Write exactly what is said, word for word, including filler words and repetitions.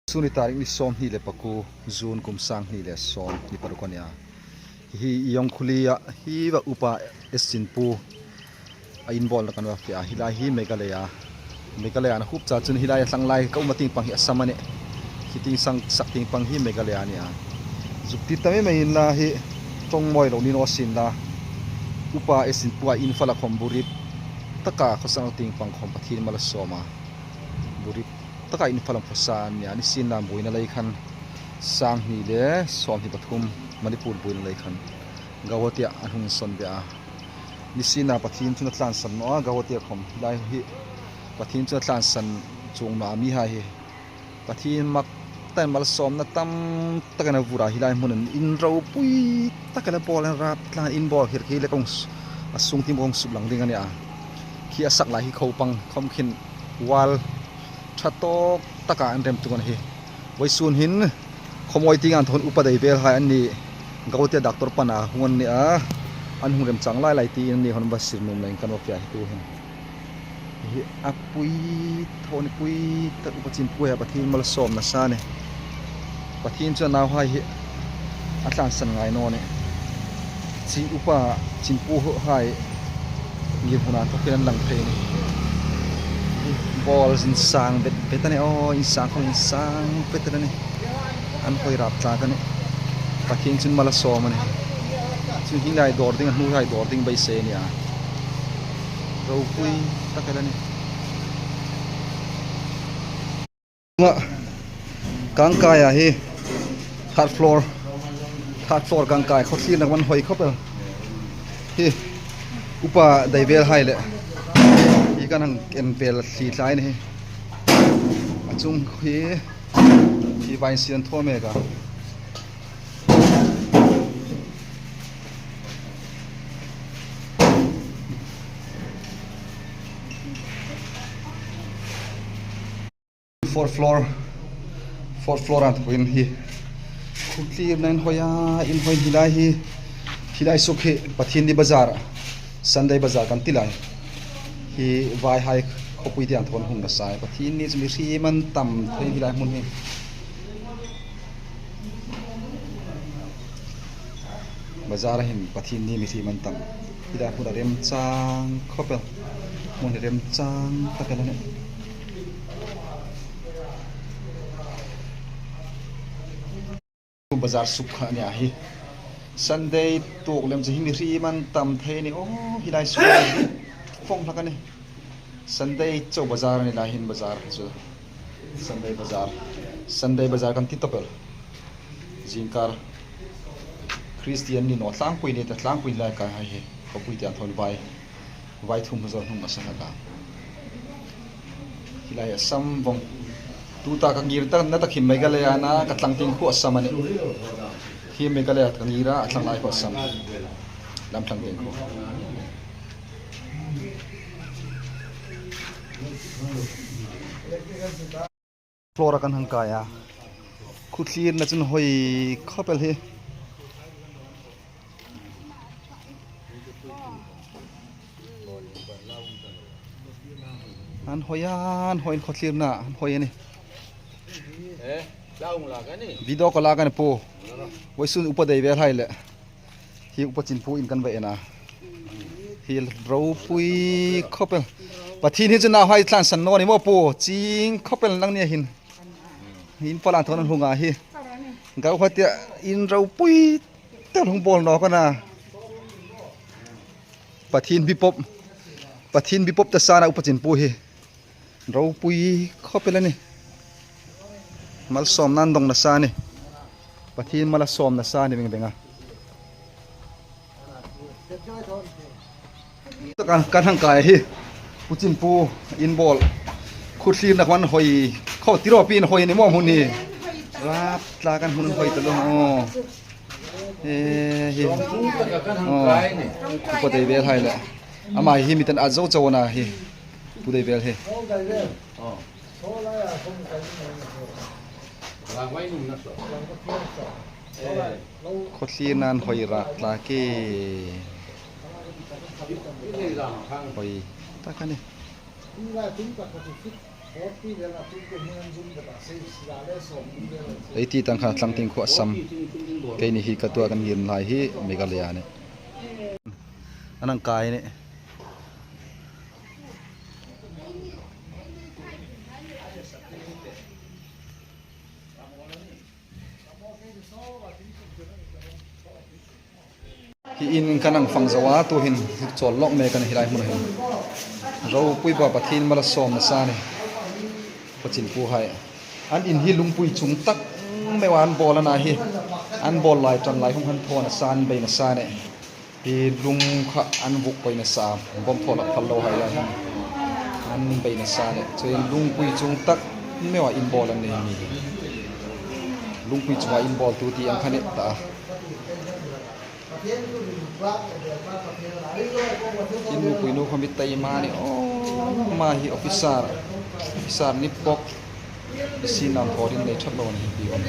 Chu ni tarik ni sawmhni le pakuo, June kum sanghni le sawmhni paruk a nih a. Hi Yongkhuli-a hi va Upa S. Chinpu a inbawlna kan va fe a. Hi lai hi Meghalaya, Meghalaya-a huop cha chun hi lai a thlang lai ka um a tieng pang hi Assam a nih. Hi tieng sang sak tieng pang hi Meghalaya a nih a. Zuk ti ta mei mei inla hi ṭawng mawi lo ni naw sienla, Upa S. Chinpu-a Imphal-a khawm bu rip taka khawsakna tieng pang khawm Pathien mal a sawm a. Bu rip taka Imphal-a khawsa a nih a. Nisienla buoina lei khan sanghni le sawmhni pathum Manipur buoina lei khan Guwahati-a an hung sawn ve a. Nisienla Pathien chun a tlansan naw a, Guwahati-a khawm hi lai hi Pathien chun a tlansan chuong naw a, mihai hi Pathien mak takin malsawmna tam takin a vur a, hi lai hmun in ropui tak el a bawl, an rap tlang, inbawl khir khi le kong s-, a sung tieng kong suk lang ding a nih a. Khi a sak lai hi kho pang khawm khin wall ṭha tawk taka an rem tung a nih. Vawisun hin khawmawi tieng an thaw hin Upa Deivela hai an ni, Guwahati-a doctor pana hung an ni a, an hung remchang lai lai tiin an ni hon va sir nuom leiin kan va fe a hi tu hin. Hi a pui thaw ni pui tak Upa Chinpu hi Pathien malsawmna sa a nih. Pathien chun a nauhai hi a tlansan ngai naw a nih. Chu Upa Chinpu hai ngirhmuna thawkin an lang thei a nih. Hi bawl insang bet bet a nih. Aw, insang khawm insang bet a nih. An hawi rap tlak a nih. Pathien chun mal a sawm a nih. Chu hi lai dawr ding, a hnuhai dawr ding beisei a nih a. Ropui tak el a nih. Nga kang kai a hi third floor, third floor kang kai, khawthlirna kan hawi khawp el. Hi Upa Deivela hai le hi kan hang en vel thli tlai a nih hi. A chung hi hi vain sian thaw mek a. Fourth floor, fourth floor an thaw hin hi khawthlirna inhawi a, inhawi hi lai hi, hi lai suk hi Pathienni bazar, Sunday bazar kan ti lai. Hi vaihai khawpui tieng thaw hung nasa a, Pathienni chu mihriem an tam thei hi lai hmun hi. Bazar-a hin Pathienni mihriem an tam. Hi lai hmun a remchang khawp el. Hmun hi remchang tak el a nih. Bazar suk kha a nih a hi. Sunday tuok lem chu hi mihriem an tam thei a nih. Aw, hi lai suk fawng hlak a nih. Sunday chau bazar a ni lai hin bazar chu. Sunday bazar. Sunday bazar kan ti tawp el. Zingkar Christian ni naw tlangpui ni ta, tlangpui lai ka hai hi. Khawpui tieng thaw vai. Vai thum zo hnung a sa hlak a. Hi lai Assam vawng. Tuta ka ngir tak na tak hi Meghalaya-a ka tlang tieng khu Assam a nih. Hi Meghalaya ka ngir a, a tlang lai khu Assam. Lam tlang tieng khu. Floor-a kan hang kai a. Khawthlirna chun hawi khawp el hi. An hawi a, an hawi, khawthlirna an hawi a nih. Eh, la hung la ka ni. Video ka la ka ni pu. Vawisun Upa Deivela hai le hi Upa Chinpu in kan va en a. Hi ropui khawp el. Pathien hi chu nauhai tlansan naw ni maw pu. Chieng khawp el nangni hin. Imphal-a thaw an hung a hi. Guwahati-a in ropui tak hung bawl nawk a na. Pathien bipop. Pathien bipop ta sa a na Upa Chinpu hi. Ropui khawp el a nih. Malsawmna an dawng nasa a nih. Pathien mal a sawm nasa a nih veng veng a. Kan, kan hang kai hi. Pu Chinpu inbawl. Khawthlirna khawm an hawi. Khaw ti ro pi an hawi ni maw hmun hi. Rap tla kan hmun an hawi ta lo. Aw. Eh, hi. Aw. Upa Deivela hai le. Ama hi mi tan a zo zo a na hi. Pu Deivela hi. Khawthlirna an hawi rak tlak e. Hawi tak a nih. Ei ti tang kha Tlangtieng khuo Assam. Keini hi ka tuok an ngir lai hi Meghalaya a nih. An hang kai a nih. Hi in kan hang fang zo a, tuhin chawl lawk mek a ni hi lai hmun hin. Ropui bak Pathien mala sawm nasa a nih. Pachin pu hai. An in hi lungpui chung tak meuh an bawl a na hi. An bawl lai tan lai hung han thaw nasa, an bei nasa a nih. Hi lung kha an vuk poi nasa, bawm thaw lak phal lo hai lai hin. An bei nasa a nih. Chuin lungpui chung tak meuh a in bawl an nei ni. Lungpui chunga in bawl tu ti ang kha ni ta. In lungpui nu kha mi tai ma ni. Oh, ma hi officer. Officer ni bawk. Sin nam thaw ding nei that lo ni hi pi om.